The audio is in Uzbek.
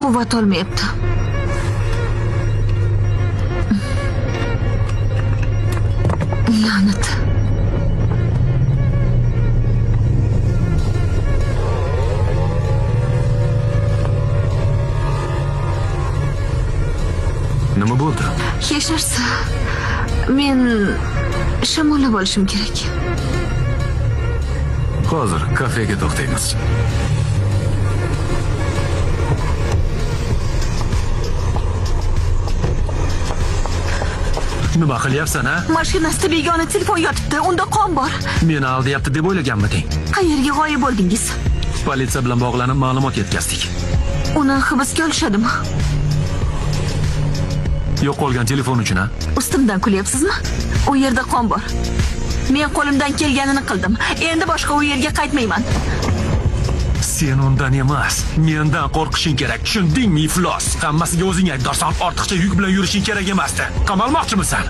Quvvat olmayapti. La'nat. Nima bo'ldi? Hech narsa. Men shamollab olishim kerak. Hozir kafega to'xtaymiz. Nima qilyapsan, ha? Mashinasida begona telefon yotibdi. Unda qon bor. Meni aldayapti deb o'ylaganmiding? Qayerga g'oyib bo'ldingiz? Politsiya bilan bog'lanib ma'lumot yetkazdik. Uni hibsga olishadimi? Yo'qolgan telefon uchun, ha? Ustimdan kulyapsizmi? U yerda qon bor. Men qo'limdan kelganini qildim. Endi boshqa u yerga qaytmayman. Sen undan emas, mendan qo'rqishing kerak. Tushundingmi, iflos? Hammasiga o'zing aybdorsan. Ortiqcha yuk bilan yurishing kerak emasdi. Qamalmoqchimisan?